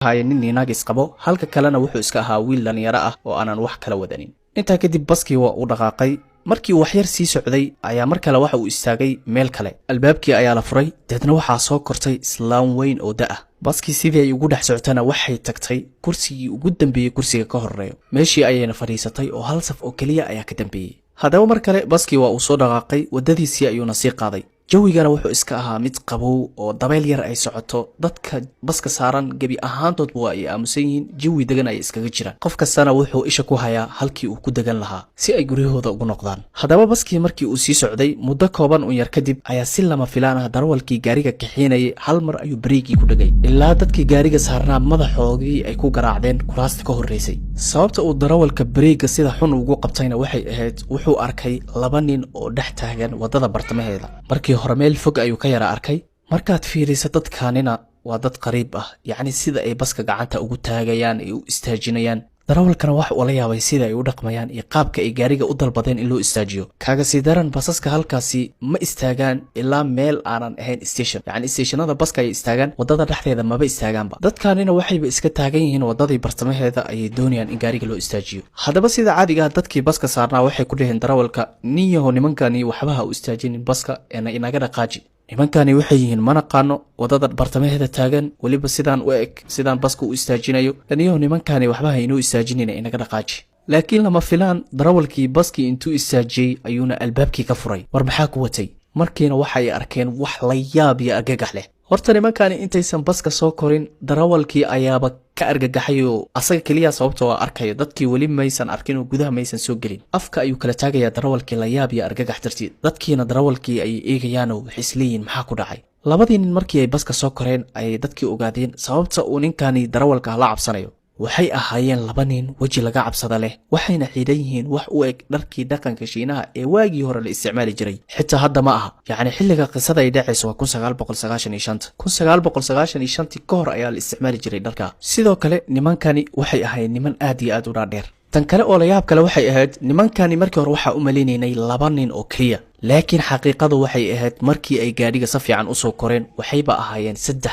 Ahaayeen nin iyo naag isqabo, halka kalena wuxuu iska ahaa wiil dhallinyaro ah oo aanan wax kala wadanin. Intaa kadib baskii waa uu dhaqaaqay. Markii uu waxyar sii socday ayaa mar kale waxa uu istaagay meel kale. Albaabkii ayaa la furay, deedna waxaa soo kortay islaam weyn oo da ah. Baskii sidii ay ugu dhex socotana waxay tagtay kursigii ugu dambeeyey kursiga ka horeeyo. Meeshii ayayna fadhiisatay oo hal saf oo keliya ayaa ka dambeeyey. Haddaba mar kale baskii waa uu soo dhaqaaqay, waddadiisii ayuuna sii qaaday. Jawigana wuxuu iska ahaa mid qabow oo dabeyl yar ay socoto. Dadka baska saaran gebi ahaantoodba waa ay aamusan yihiin, jawi degan ay iskaga jiraan. Qof kastana wuxuu isha ku hayaa halkii uu ku degan lahaa si ay guryahooda ugu noqdaan. Haddaba baskii markii uu sii socday muddo kooban un yar kadib ayaa si lama filaan ah darawalkii gaariga kaxiinayay hal mar ayuu bariigii ku dhegay, ilaa dadkii gaariga saarnaa madaxoodii ay ku garaacdeen kuraasta ka horreysay. Sababta uu darawalka bariigga sida xun ugu qabtayna waxay ahayd wuxuu arkay laba nin oo dhex taagan waddada bartamaheeda. Markii hore meel fog ayuu ka yara arkay. Markaad fiiriso dadkaanina waa dad qariib ah, yacni sida ay baska gacanta ugu taagayaan ay u istaajinayaan. Darawalkana wax uu la yaabay sida ay u dhaqmayaan iyo qaabka ay gaariga u dalbadeen in loo istaajiyo. Kaaga sii daran, basaska halkaasi ma istaagaan ilaa meel aanan ahayn station, yacni stationada baska ay istaagaan, waddada dhexdeeda maba istaagaanba. Dadkaanina waxayba iska taagan yihiin waddadii bartamaheeda, ayay doonayaan in gaariga loo istaajiyo. Haddaba sida caadiga ah dadkii baska saarnaa waxay ku dheheen darawalka: "Nin yahow, nimankani waxba ha u istaajinin baska, eena inaga dhaqaaji. Nimankani waxay yihiin ma naqaano, waddada bartamaheeda taagan, weliba sidaan u eg, sidaan baska u istaajinayo. Aniyaho, nimankani waxba ha inoo istaajinina, inaga dhaqaaji." Laakiin lama filaan, darawalkii baskii intuu istaajiyey ayuuna albaabkii ka furay. War maxaa ku watay? Markiina waxay arkeen wax la yaab iyo argagax leh. Horta nimankani intaysan baska soo korin darawalkii ayaaba ka argagaxay oo asaga keliya, sababtoo arkayo dadkii weli maysan arkin oo gudaha maysan soo gelin. Afka ayuu kala taagayaa darawalkii la yaab iyo argagax dartiid. Dadkiina darawalkii ayay eegayaanoo waxay isleeyihiin, "Maxaa ku dhacay?" Labadii nin markii ay baska soo koreen ayay dadkii ogaadeen sababta uu ninkani darawalka la cabsanayo. Waxay ahaayeen laba nin weji laga cabsada leh, waxayna xidhan yihiin wax u eg dharkii dhaqanka Shiinaha ee waagii hore la isticmaali jiray. Xitaa hadda ma aha, yacni xilliga qisada ay dhacayso waa 1995. 1995-tii ka hor ayaa la isticmaali jiray dharka. Sidoo kale nimankani waxay ahaayeen niman aad iyo aad u dhaadheer. Tan kale oo layaab kale waxay ahayd, nimankani markii hore waxaa u maleynaynay laba nin oo keliya, laakiin xaqiiqadu waxay ahayd markii ay gaadhiga si fiican usoo koreen waxayba ahaayeen saddex.